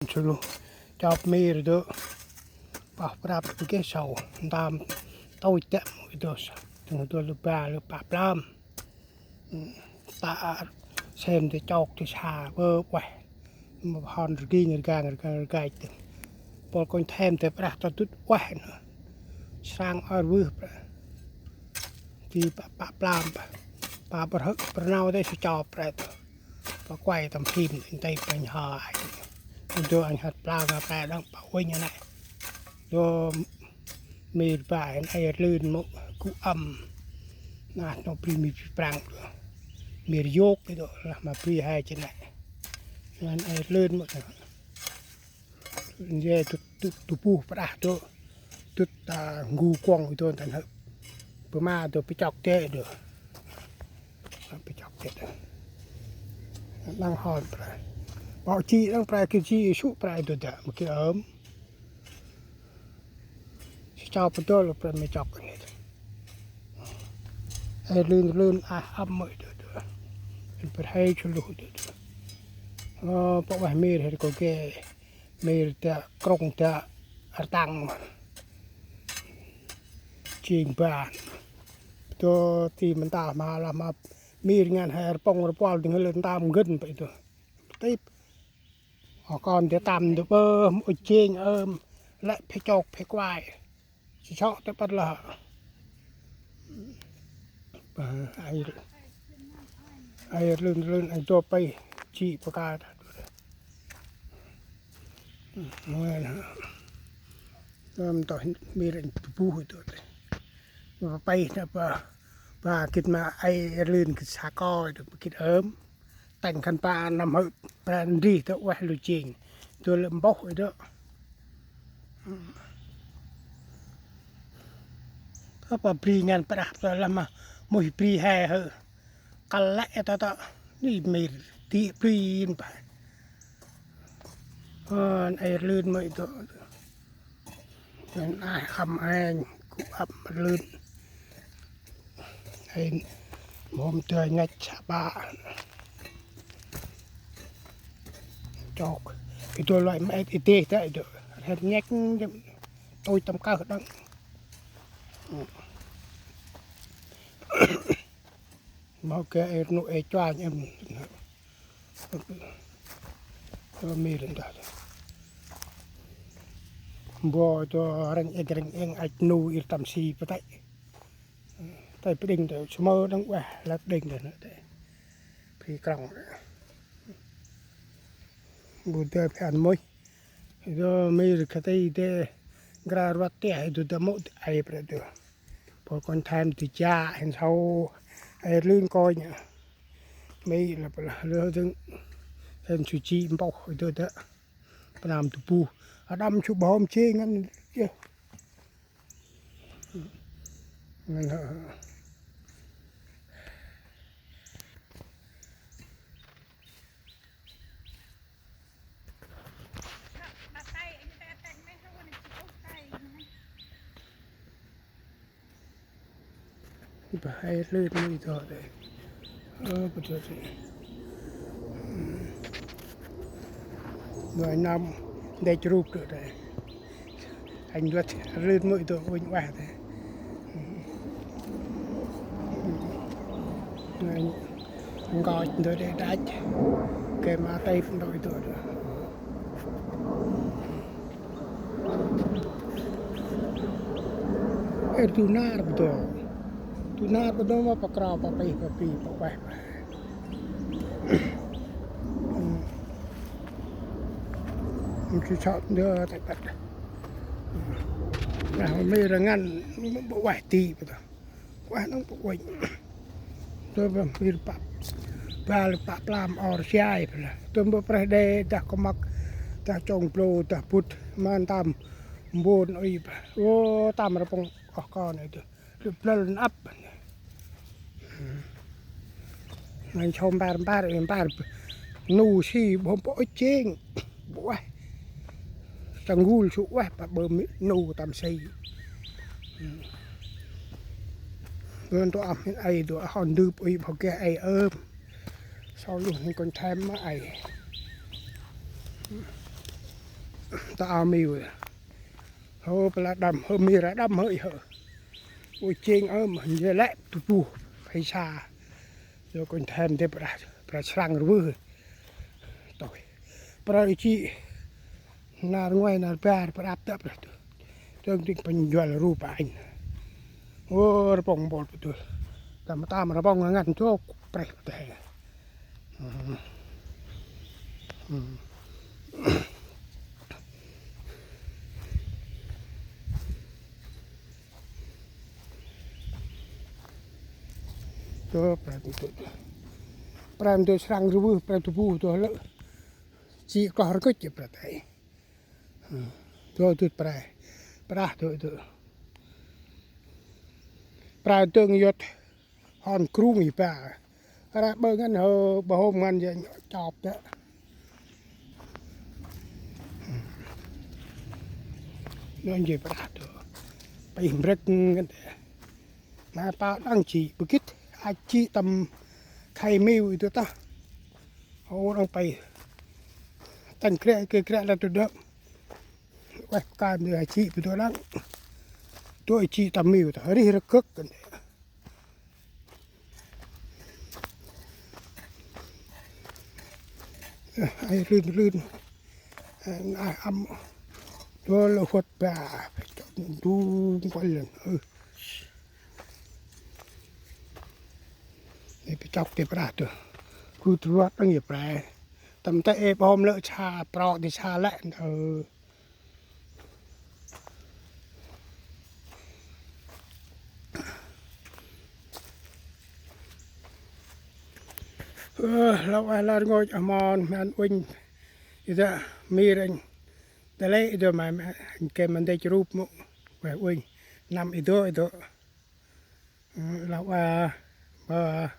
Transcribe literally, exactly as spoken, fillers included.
Sơ lu chop mir dơ. Pah prap geh sau. Ntơm tôch tĕ mâu ih dơ sa. Tâng dơ lu ba lu pah plam. Ta sem tĕ chok tĕ sa bơ ueh. Mâu hon rging rgang rgang rgaich tĕ. Pôl kônh them tĕ prah ta dŭt ueh nơ. Srăng ôr vưh prah. Ti pah, pah plam pah. Pah bơr hơ̆k bơr nau tĕ sa chop prah tĕ. Pah kuai tâm phim, ntai panh ho ai. Dô anh hăt plang a pre đăng pah uênh a nai. Dô mir ba anh ai lưn mô gŭ ăm. Nah, nô bri mi bri prăng. Mir yôk dô, lah ma bri hai chân nai. Anh ai lưn mô. Ye tŭt, tŭt, tŭt buh prah dô. Tŭt ta ngu kuŏng dô ntan hơ̆. Bơ ma dô pơchok tĕ dô. Pơchok tĕ dô. Đăng hon prah. Bŏ chi đăng prah kơ chi sŭ prah dô dah. Mơ kơ ơm. Si chao pơdôl prah mê chok nê. Ê lưn lưn ah ăm mơ dô dô. Prah hê chô luh dô dô. Ơ, pŏk wah mir hê kô gê. Mir ta krŭng ta rtăng. Jêng ban. Dô ti mơntah ma lah ma mir ngăn hê rpŏng rpal dâng lơ ntam ngân pê dô. Tip. Ơ, kon dê tăm dô bơh, mâu jêng ơm, lĕ phê chok phê kuai. Sơ sŏ tê păt lah. Ba, ai, ai lưn lưn ai dô pê, chi pơka ta. Mâu na. Ơm, tôh mir anh tơbuh dô tê. Ba pê na ba, ba gĭt ma ai lưn gĭt sa ko dô, gĭt ơm. Tĕng khân pă năm hơ̆, prah ndrih tơ ueh lu jêng. Tơ lơ mboh ê dô. Tơ pă bri ngăn prah tơ lơ ma muih bri he hơ̆. Kăl lĕ tơ tơ. Ni mir ti bri in pă. Ơ, ai lưn mơ ê dô. Nên ai khăm anh, gŭ ăm lưn. Anh, mhôm tơi ngăch sa ba. Chok. Ê dô lơi mét ê tê tê ê dô. Rhen ngăch, tôi tâm kah đăng. Mâu kơ ê nô ê chuanh em. Ơ, mir đah. Mbo cho răng êng răng êng ach nu ir tâm si pơtê. Tê pơđing tê, sơmơ đăng ueh, lăp đing tê, tê. Phi krong. Bu tê phi ăn muih. Dô mir khati tê, gra ruat tê, dô tê mô tê ai prê dô. Pô kon tham tê cha, hên sau, ai lưn kon. Mi lăp lơ dâng, hên su chi mboh, dô tê. Pnam tê bu. Adam su bom chê ngăn, yê. Ngăn hơ. Ba hai lưn mui to đây. Ơ, bơ to đây. Mười năm đây chụp được đây. Anh luật lưn mui to unh uah đây. Anh ngọt ndơ đê đach. Kê ma tê phung đôi tơ đơ. Ê, tu nar bơ đơ. Tu nar bơ đơ ma pa krao, pa pih, pa pih, pa ueh. Mchi sot ndơ tê păt. Nah, mi răng ngăn, bơ ueh ti bơ đơ. Ueh nâng pŭ uênh. Tơm bơh mir pă, bal pă plam or siai bơh lah. Tơm bơh preh đê dah kơmăk, dah chông blô, dah bŭt, man tam mbôn ui bơh. Ô, tam rpŏng oh kon ê dơ. Lŭ blơl năp. Ngăn chôm bar bar, ê bar. Nu si bơh pô ôch chêng. Bơ ueh. Tâng gul su ueh pa bơh mi nu tam si. Bơh ntu ăp hên ai dô hon dưp ui bơh geh ai ơm. Sau lu hên kon them ma ai. Ta a mi wê. Hơ pla đăm hơ mi ra đăm hơ i hơ. Ôi chêng ơ ma njê lĕ tu bu. Phay sa. Yo kônh thêm dê pra, pra srăng rvư. Tôi. Pra i chi. Nar ngoai nar bar pra ap tăp pra tu. Tơng tĭng păng njuăl ru pa anh. Ô rpong bol pa tu. Tam tam rpong ngăn chô preh pa tê. Tơ, prai tu tu. Prai tu srăng rvư, prai tu bu tu lơ. Chi kloh rngŭch prai tai. Tơ tu prai. Prah tu tu. Prai tơng yot. Hon krung i ba. Ra bơ ngăn hơ, bơ hôm ngăn ya chop tơ. Nô njê prah tơ. Pay mbrek ngăn tơ. Na pa đang chi bơ gĭt. A chi tâm khay miu i tơ ta. Hô đang pay. Tăng krê kê krê la tơ đơm. Ueh, kan tơ a chi bơ tơ đang. Tơ a chi tâm miu tơ. Rih rơ kơk ngăn tơ. Ơ, ai lưn lưn. Ơ, ai ăm. Dua lơ huăt ba. Chok du nkuăl lưn. Ơ. Ê, pê chok tê prah tơ. Kut ruat tăng yê pre. Tâm tê ê bom lơ cha, pro tê cha lĕ. Ơ. Ơ, lau a lar ngôch a mon, măn unh. Ida, mi ranh. Tê lê ida ma, ma, ke măn dê chrup mô. Ueh unh. Năm ida, ida. Ơ, lau a, ba.